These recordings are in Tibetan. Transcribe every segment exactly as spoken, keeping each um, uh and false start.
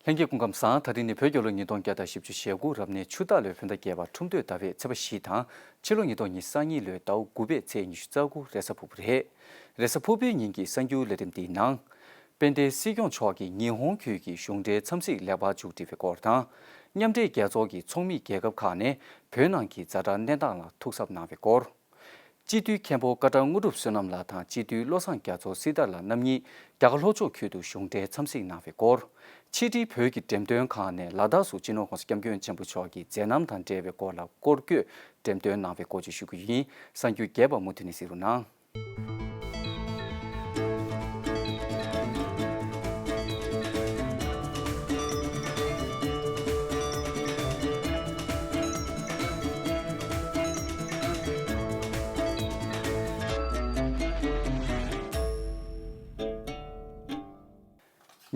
ལྷན་རྒྱས་སྐུ་ཁམས་བཟང་། ད་རིང་ནི་བོད་རྒྱལ་ལོ་ཉིས་སྟོང་བརྒྱ་དང་བཞི་བཅུ་ཞེ་དགུ་རབ་གནས་ཆུ་སྟག་ལོའི་བོད་ཟླ་བརྒྱད་པ་ཁྲུམས་སྟོད་ཟླ་བའི་ཚེས་པ་བཞི་དང་ཕྱི་ལོ་ཉིས་སྟོང་ཉི་ཤུ་རྩ་གཉིས་ལོའི་ཟླ་དགུ་པའི་ཚེས་ཉི་ཤུ་རྩ་དགུ་རེས་གཟའ་ཕུར་བུ་རེད། རེས་གཟའ་ཕུར་བུའི་ཉིན་གྱི་གསར་འགྱུར་ལས་རིམ་འདིའི་ནང་། དཔལ་ལྡན་སྲིད་སྐྱོང་མཆོག་གིས་ཉི་ཧོང་ཁུལ་གྱི་གཞུང་འབྲེལ་འཚམས་གཟིགས་ལེགས་པར་མཇུག་སྒྲིལ་བའི་སྐོར་དང་། མཉམ་འབྲེལ་རྒྱལ་ཚོགས་ཀྱི་ཚོགས་མི་རྒྱལ་ཁབ་ཁག་ནས་བོད་ནང་གི་ཛ་དྲག་གནས་སྟངས་ལ་ཐུགས་འཚབ་གནང་བའི་སྐོར། སྤྱི་འཐུས་མཁན་པོ་ཀ་ཊར་དངོས་གྲུབ་བསོད་ནམས་ལགས་དང་སྤྱི་འཐུས་བློ་བཟང་རྒྱ་མཚོ་སྲི་ཐར་ལགས་རྣམ་གཉིས་རྒྱ་གར་ལྷོ་ཕྱོགས་ཁུལ་དུ་གཞུང་འབྲེལ་འཚམས་གཟིགས་གནང་བའི་སྐོར། ཕྱི་དྲིལ་བོད་ཀྱི་འགྲེམས་སྟོན་ཁང་ནས་ལ་དྭགས་སུ་སྤྱི་ནོར་༸གོང་ས་༸སྐྱབས་མགོན་ཆེན་པོ་མཆོག་གི་མཛད་རྣམ་དང་འབྲེལ་བའི་སྐོར་ལ་སྐོར་སྐྱོད་འགྲེམས་སྟོན་གནང་བའི་སྐོར་བཅས་ཞུ་རྒྱུ་ཡིན། གསར་འགྱུར་རྒྱས་པ་མུ་མཐུད་ནས་གཟིགས་རོགས་གནང་།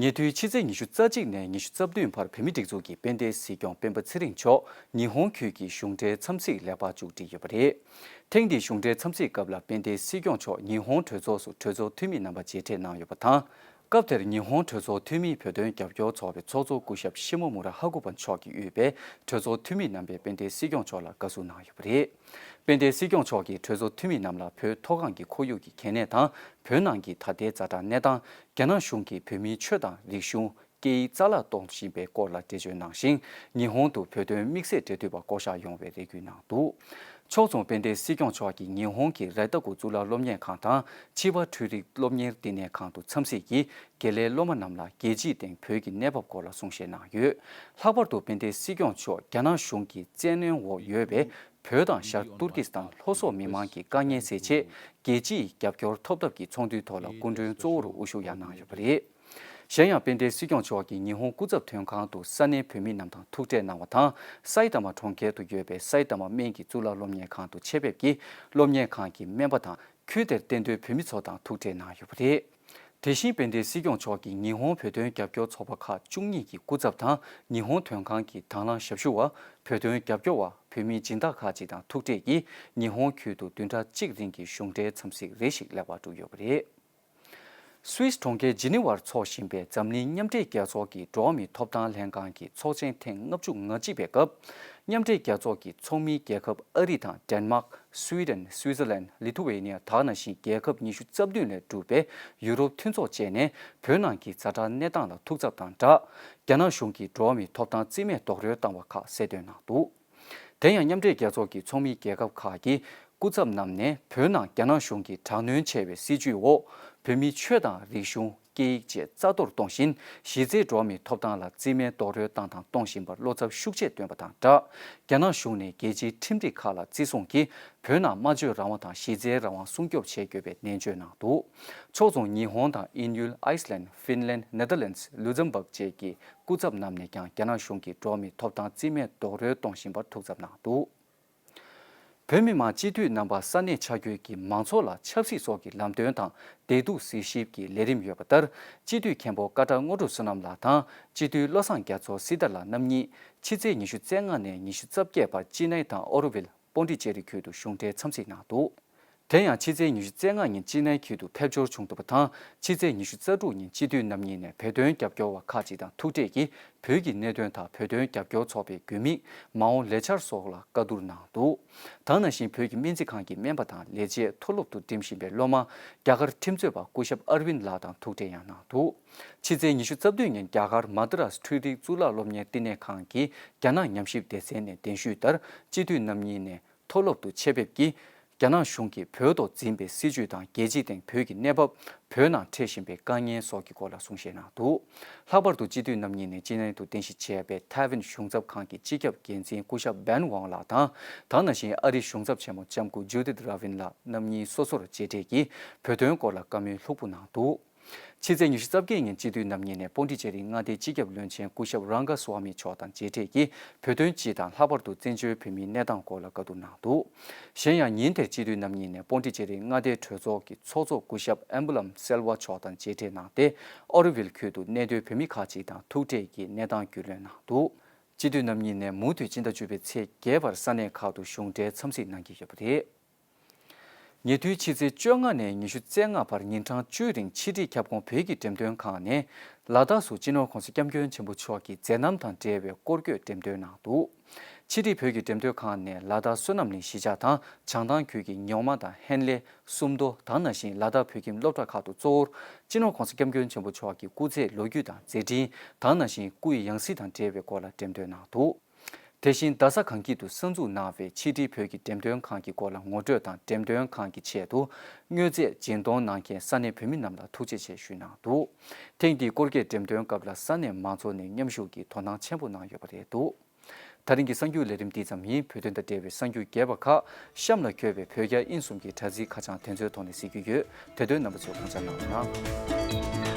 ཉེ་དུས་ཕྱི་ཚེས་ཉི་ཤུ་རྩ་གཅིག་ནས་ཉི་ཤུ་རྩ་བདུན་བར་བོད་མིའི་སྒྲིག་འཛུགས་ཀྱི་དཔལ་ལྡན་སྲིད་སྐྱོང་སྤེན་པ་ཚེ་རིང་མཆོག་ཉི་ཧོང་ཁུལ་གྱི་གཞུང་འབྲེལ་འཚམས་གཟིགས་ལེགས་པར་མཇུག་སྒྲིལ་ཡོད་པ་རེད། ཐེངས་འདིའི་གཞུང་འབྲེལ་འཚམས་གཟིགས་སྐབས་ལ་དཔལ་ལྡན་སྲིད་སྐྱོང་མཆོག་ཉི་ཧོང་གྲོས་ཚོགས་སུ་གྲོས་ཚོགས་འཐུས་མི་རྣམ་པ་མཇལ་འཕྲད་གནང་ཡོད་པ་དང་། སྐབས་དེར་ཉི་ཧོང་གྲོས་ཚོགས་འཐུས་མིའི་བོད་དོན་རྒྱབ་སྐྱོར་ཚོགས་པའི་ཚོགས་གཙོ་སྐུ་ཞབས་ཤི་མོ་མུ་ར་ཧ་ཀུ་པ་མཆོག་གིས་དབུས་པའི་གྲོས་ཚོགས་འཐུས་མི་རྣམ་པས་དཔལ་ལྡན་སྲིད་སྐྱོང་མཆོག་ལ་དགའ་བསུ་གནང་ཡོད་པ་རེད། དཔལ་ལྡན་སྲིད་སྐྱོང་མཆོག་གིས་གྲོས་ཚོགས་འཐུས་མི་རྣམས་ལ་བོད་མཐོ་སྒང་གི་ཁོར་ཡུག་གི་གལ་གནད་དང་། བོད་ནང་གི་ད་ལྟའི་ཛ་དྲག་གནས་སྟངས། རྒྱ་ནག་གཞུང་གིས་བོད་མིའི་ཆོས་དང་རིག་གཞུང་། སྐད་ཡིག་རྩ་བརླག་གཏོང་བཞིན་པའི་སྐོར་ལ་འགྲེལ་བརྗོད་གནང་ཞིང་། ཉི་ཧོང་དུ་བོད་དོན་དམིགས་བསལ་འབྲེལ་མཐུད་པ་བསྐོ་གཞག་ཡོང་བའི་རེ་སྐུལ་གནང་འདུག་ཕྱོགས་མཚུངས་དཔལ་ལྡན་སྲིད་སྐྱོང་མཆོག་གིས་ཉི་ཧོང་གི་རེ་ཏ་ཀུ་གཙུག་ལག་སློབ་གཉེར་ཁང་དང་། ཕྱི་པར་འཕྲུལ་རིག་སློབ་གཉེར་བསྟི་གནས་ཁང་དུ་འཚམས་གཟིགས་ཀྱིས། དགེ་ལས་སློབ་མ་རྣམས་ལ་རྒྱལ་སྤྱིའི་སྟེང་བོད་ཀྱི་གནས་བབ་སྐོར་ལ་གསུང་བཤད་གནང་ཡོད། ལྷག་པར་དུ་དཔལ་ལྡན་སྲིད་སྐྱོང་མཆོག་རྒྱ་ནག་གཞུང་གི་བཙན་གནོན་འོག་ཡོད་པའི་བོད་དང་ཤར་ཏུར་ཀི་སི་ཐན་ལྷོ་སོག་མི་མང་གི་དཀའ་ངལ་སེལ་ཆེད། རྒྱལ་སྤྱིའི་རྒྱབ་སྐྱོར་ཐོབ་ཐབས་ཀྱི་ཚོགས་འདུའི་ཐོག་ལ་སྐུ་མགྲོན་གཙོ་བོར་དབུ་བཞུགས་ཡང་གནང་ཡོད་པ་རེད། གཞན་ཡང་དཔལ་ལྡན་སྲིད་སྐྱོང་མཆོག་གིས་ཉི་ཧོང་སྐུ་ཚབ་དོན་ཁང་དུ་ས་གནས་བོད་མི་རྣམས་དང་ཐུག་འཕྲད་གནང་བ་དང་། སའི་ཏ་མ་གྲོང་ཁྱེར་དུ་ཡོད་པའི་སའི་ཏ་མ་སྨན་གྱི་གཙུག་ལག་སློབ་གཉེར་ཁང་དུ་ཆེད་ཕེབས་ཀྱིས་སློབ་གཉེར་ཁང་གི་སྨན་པ་དང་ཁུལ་དེར་གཏན་སྡོད་བོད་མི་ཚོ་དང་ཐུག་འཕྲད་གནང་ཡོད་པ་རེད། དེ་བཞིན་དཔལ་ལྡན་སྲིད་སྐྱོང་མཆོག་གིས་ཉི་ཧོང་བོད་དོན་རྒྱབ་སྐྱོར་ཚོགས་པ་ཁག་བཅུ་གཉིས་ཀྱི་སྐུ་ཚབ་དང་། ཉི་ཧོང་དོན་ཁང་གི་དང་བླངས་ཞབས་ཞུ་བ། བོད་དོན་རྒྱབ་སྐྱོར་བ། བོད་མིའི་སྦྱིན་བདག་ཁག་ཅིག་དང་ཐུག་འཕྲད་ཀྱིས་ཉི་ཧོང་ཁུལ་དུ་བདུན་ཕྲག་གཅིག་རིང་གི་གཞུང་འབྲེལ་འཚམས་གཟིགས་རེ་ཞིག་ལེགས་པར་གྲུབ་ཡོད་པ་རེད། སུད་སི་གྲོང་ཁྱེར་ཇི་ནི་ཝར་འཚོགས་བཞིན་པའི་འཛམ་གླིང་མཉམ་འབྲེལ་རྒྱལ་ཚོགས་ཀྱི་འགྲོ་བ་མིའི་ཐོབ་ཐང་ལྷན་ཁང་གི་ཚོགས་ཆེན་ཐེངས་ལྔ་བཅུ་ང་གཅིག་པའི་སྐབས། མཉམ་འབྲེལ་རྒྱལ་ཚོགས་ཀྱི་ཚོགས་མིའི་རྒྱལ་ཁབ་ཨ་རི་དང་ཌེན་མཱག་སུའི་ཌེན། སུའི་ཙར་ལན། ལི་ཐུ་ཝེ་ནི་ཡ་དག་ནང་བཞིན་རྒྱལ་ཁབ་ཉི་ཤུ་རྩ་བདུན་ལས་གྲུབ་པའི་ཡུ་རོབ་མཐུན་ཚོགས་བཅས་ནས་བོད་ནང་གི་ཛ་དྲག་གནས་སྟངས་ལ་ཐུགས་འཚབ་དང་སྦྲགས། རྒྱ་ནག་གཞུང་གིས་འགྲོ་བ་མིའི་ཐོབ་ཐང་རྩིས་མེད་རྡོག་རོལ་བཏང་བ་ཁག་གསལ་སྟོན་གནང་འདུག་དེ་ཡང་མཉམ་འབྲེལ་རྒྱལ་ཚོགས་ཀྱི་ཚོགས་མི་རྒྱལ་ཁབ་ཁག་གི་སྐུ་ཚབ་རྣམས་ནས་བོད་ནང་རྒྱ་ནག་གཞུང་གི་དྲག་གནོན་ཆེ་བའི་སྲིད་བྱུས་འོག་བོད་མིའི་ཆོས་དང་རིག་གཞུང་། སྐད་ཡིག་བཅས་རྩ་གཏོར་གཏོང་བཞིན། གཞི་རྩའི་འགྲོ་བ་མིའི་ཐོབ་ཐང་ལ་རྩིས་མེད་རྡོག་རོལ་བཏང་དང་གཏོང་བཞིན་པར་བློ་འཚབ་ཤུགས་ཆེ་བཏོན་པ་དང་སྦྲགས། རྒྱ་ནག་གཞུང་ནས་རྒྱལ་སྤྱིའི་ཁྲིམས་སྒྲིག་ཁག་ལ་བརྩི་སྲུང་གིས་བོད་ནང་སྨྲ་བརྗོད་རང་དབང་དང་གཞི་རྩའི་རང་དབང་སྲུང་སྐྱོབ་བྱེད་དགོས་པའི་ནན་བརྗོད་གནང་འདུག་ཕྱོགས་མཚུངས་ཉི་ཧོང་དང་དབྱིན་ཡུལ། ཨའི་སི་ལན། ཧྥིན་ལན། ནེ་དར་ལེན་སི། ལུག་ཛམ་བྷག་བཅས་ཀྱི་སྐུ་ཚབ་རྣམས་ནས་ཀྱང་རྒྱ་ནག་གཞུང་གིས་འགྲོ་བ་མིའི་ཐོབ་ཐང་རྩིས་མེད་རྡོག་རོལ་གཏོང་བཞིན་པར་ཐུགས་འཚབ་གནང་འདུག་བོད་མི་མང་སྤྱི་འཐུས་རྣམ་པ་ས་གནས་ཆ་བགོས་ཀྱིས་མང་ཚོགས་ལ་ཆབ་སྲིད་སོགས་ཀྱི་ལམ་སྟོན་དང་བདེ་སྡུག་གཟིགས་ཞིབ་ཀྱི་ལས་རིམ་ཡོད་པ་ལྟར། སྤྱི་འཐུས་མཁན་པོ་ཀ་ཊར་དངོས་གྲུབ་བསོད་ནམས་ལགས་དང་སྤྱི་འཐུས་བློ་བཟང་རྒྱ་མཚོ་སྲི་ཐར་ལགས་རྣམ་གཉིས་ཕྱི་ཚེས་ཉི་ཤུ་རྩ་ལྔ་ནས་ཉི་ཤུ་རྩ་བརྒྱད་བར་ཅི་ནའི་དང་ཨོ་རོ་ཝིལ། པོན་ཏི་ཅེ་རི་ཁུལ་དུ་གཞུང་འབྲེལ་འཚམས་གཟིགས་གནང་འདུག་དེ་ཡང་ཕྱི་ཚེས་ཉི་ཤུ་རྩ་ལྔ་ཉིན་ཅི་ནའི་ཁུལ་དུ་ཕེབས་འབྱོར་བྱུང་འདུག་པ་དང་། ཕྱི་ཚེས་ཉི་ཤུ་རྩ་དྲུག་ཉིན་སྤྱི་འཐུས་རྣམ་གཉིས་ནས་བོད་དོན་རྒྱབ་སྐྱོར་བ་ཁག་ཅིག་དང་ཐུག་འཕྲད་ཀྱིས་བོད་ཀྱི་གནད་དོན་དང་བོད་དོན་རྒྱབ་སྐྱོར་ཚོགས་པའི་དགོས་དམིགས། མ་འོངས་ལས་འཆར་སོགས་ལ་བཀའ་བསྡུར་གནང་འདུག་དེ་ནང་བཞིན་བོད་ཀྱི་སྨན་རྩིས་ཁང་གི་སྨན་པ་དང་ལས་བྱེད། མཐོ་སློབ་ཏུ་འགྲིམ་བཞིན་པའི་སློབ་མ། རྒྱ་གར་ཁྲིམས་རྩོད་པ་སྐུ་ཞབས་ཨར་ཝིན་ལགས་དང་ཐུག་འཕྲད་ཡང་གནང་འདུག་ཕྱི་ཚེས་ཉི་ཤུ་རྩ་བདུན་ཉིན་རྒྱ་གར་མ་ཏི་རཱས་འཕྲུལ་རིག་གཙུག་ལག་སློབ་གཉེར་བསྟི་གནས་ཁང་གི་རྒྱ་ནག་ཉམས་ཞིབ་སྡེ་ཚན་ནས་གདན་ཞུས་ལྟར། སྤྱི་འཐུས་རྣམ་གཉིས་ནས་མཐོ་སློབ་ཏུ་ཆེད་ཕེབས་ཀྱིས། རྒྱ་ནག་གཞུང་གིས་བོད་ཐོག་འཛིན་པའི་སྲིད་བྱུས་དང་རྒྱལ་སྤྱིའི་སྟེང་བོད་ཀྱི་གནས་བབ། བོད་ནང་འཕྲད་བཞིན་པའི་དཀའ་ངལ་སོགས་ཀྱི་སྐོར་ལ་གསུང་བཤད་གནང་འདུག་ལྷག་པར་དུ་སྤྱི་འཐུས་རྣམ་གཉིས་ནས་ཅི་ནའི་དུ་རྟེན་གཞི་བྱས་པའི་ཐའེ་ཝན་གཞུང་ཚབ་ཁང་གི་སྤྱི་ཁྱབ་འགན་འཛིན་སྐུ་ཞབས་བན་ཝང་ལགས་དང་། དེ་ནང་བཞིན་ཨ་རིའི་གཞུང་ཚབ་ཆེན་མོ་ལྕམ་སྐུ་ཇུ་དིད་ར་ཝིན་ལགས་རྣམ་གཉིས་སོ་སོར་མཇལ་འཕྲད་ཀྱིས་བོད་དོན་སྐོར་ལ་བཀའ་མོལ་ལྷུག་པོ་གནང་འདུག་ཕྱི་ཚེས་ཉི་ཤུ་རྩ་བརྒྱད་ཉིན་སྤྱི་འཐུས་རྣམ་གཉིས་ནས་པོན་ཏི་ཅེ་རི་མངའ་སྡེའི་སྤྱི་ཁྱབ་བློན་ཆེན་སྐུ་ཞབས་རང་ག་སུ་ཝ་མི་མཆོག་དང་མཇལ་འཕྲད་ཀྱིས་བོད་དོན་སྤྱི་དང་ལྷག་པར་དུ་བཙན་བྱོལ་བོད་མིའི་གནས་སྟངས་སྐོར་ལ་བཀའ་བསྡུར་གནང་འདུག་གཞན་ཡང་ཉིན་དེར་སྤྱི་འཐུས་རྣམ་གཉིས་ནས་པོན་ཏི་ཅེ་རི་མངའ་སྡེའི་གྲོས་ཚོགས་ཀྱི་ཚོགས་གཙོ་སྐུ་ཞབས་ཨེམ་བུ་ལམ་སེལ་ཝ་མཆོག་དང་མཇལ་འཕྲད་གནང་སྟེ། ཨོ་རོ་ཝིལ་ཁུལ་དུ་གནས་སྡོད་བོད་མི་ཁག་ཅིག་དང་ཐུག་འཕྲད་ཀྱིས་གནས་སྟངས་རྒྱུས་ལོན་གནང་འདུག་སྤྱི་འཐུས་རྣམ་གཉིས་ནས་མུ་མཐུད་སྤྱི་ཟླ་བཅུ་པའི་ཚེས་བརྒྱད་བར་ས་གནས་ཁག་ཏུ་གཞུང་འབྲེལ་འཚམས་གཟིགས་གནང་གི་ཡོད་པ་རེད། ཉེ་དུས་ཕྱི་ཚེས་བཅོ་ལྔ་ནས་ཉི་ཤུ་རྩ་ལྔ་བར་ཉིན་གྲངས་བཅུའི་རིང་ཕྱི་དྲིལ་ཁྱབ་ཁོངས་བོད་ཀྱི་འགྲེམས་སྟོན་ཁང་ནས་ལ་དྭགས་སུ་སྤྱི་ནོར་༸གོང་ས་༸སྐྱབས་མགོན་ཆེན་པོ་མཆོག་གི་མཛད་རྣམ་དང་འབྲེལ་བའི་སྐོར་སྐྱོད་འགྲེམས་སྟོན་གནང་འདུག་ཕྱི་དྲིལ་བོད་ཀྱི་འགྲེམས་སྟོན་ཁང་ནས་ལ་དྭགས་བསོད་ནམས་གླིང་གཞིས་ཆགས་དང་བྱང་ཐང་ཁུལ་གྱི་ཉོག་མ་དང་ཧན་ལེ། སུམ་མདོ་དང་ནང་བཞིན་ལ་དྭགས་བོད་ཁྱིམ་སློབ་གྲྭ་ཁག་ཏུ་གཙོ་བོར་སྤྱི་ནོར་༸གོང་ས་༸སྐྱབས་མགོན་ཆེན་པོ་མཆོག་གི་སྐུ་ཚེའི་ལོ་རྒྱུས་དང་མཛད་འཕྲིན་དང་ནང་བཞིན་སྐུ་ཡི་ཡང་སྲིད་དང་འབྲེལ་བའི་སྐོར་ལ་འགྲེམས་སྟོན་གནང་འདུག་དེ་བཞིན་རྡ་ས་གངས་སྐྱིད་དུ་གསར་འཛུགས་གནང་བའི་ཕྱི་དྲིལ་བོད་ཀྱི་འགྲེམས་སྟོན་ཁང་གི་སྐོར་ལ་ངོ་སྤྲོད་དང་འགྲེམས་སྟོན་ཁང་གི་ཆེད་དུ་དངོས་རྫས་སྦྱིན་གཏོང་གནང་མཁན་ས་གནས་བོད་མི་རྣམས་ལ་ཐུགས་རྗེ་ཆེ་ཞུས་གནང་འདུག་ཐེངས་འདིའི་སྐོར་སྐྱོད་འགྲེམས་སྟོན་སྐབས་ལ་ས་གནས་མང་ཚོགས་ནས་མཉམ་ཞུགས་ཀྱིས་དོ་སྣང་ཆེན་པོ་གནང་ཡོད་པ་རེད་འདུག་ད་རིང་གི་གསར་འགྱུར་ལས་རིམ་འདི་ཙམ་ཡིན། བོད་དོན་དང་འབྲེལ་བའི་གསར་འགྱུར་རྒྱས་པ་ཁག་གཤམ་ལ་འཁོད་པའི་བོད་རྒྱ་དབྱིན་གསུམ་གྱི་དྲ་ཚིགས་ཁ་བྱང་དེ་ཚོའི་ཐོག་ནས་གཟིགས་རྒྱུ་ཡོད། དེ་དོན་རྣམ་པ་ཚོས་དགོངས་འཇགས་གནང་རོགས་གནང་།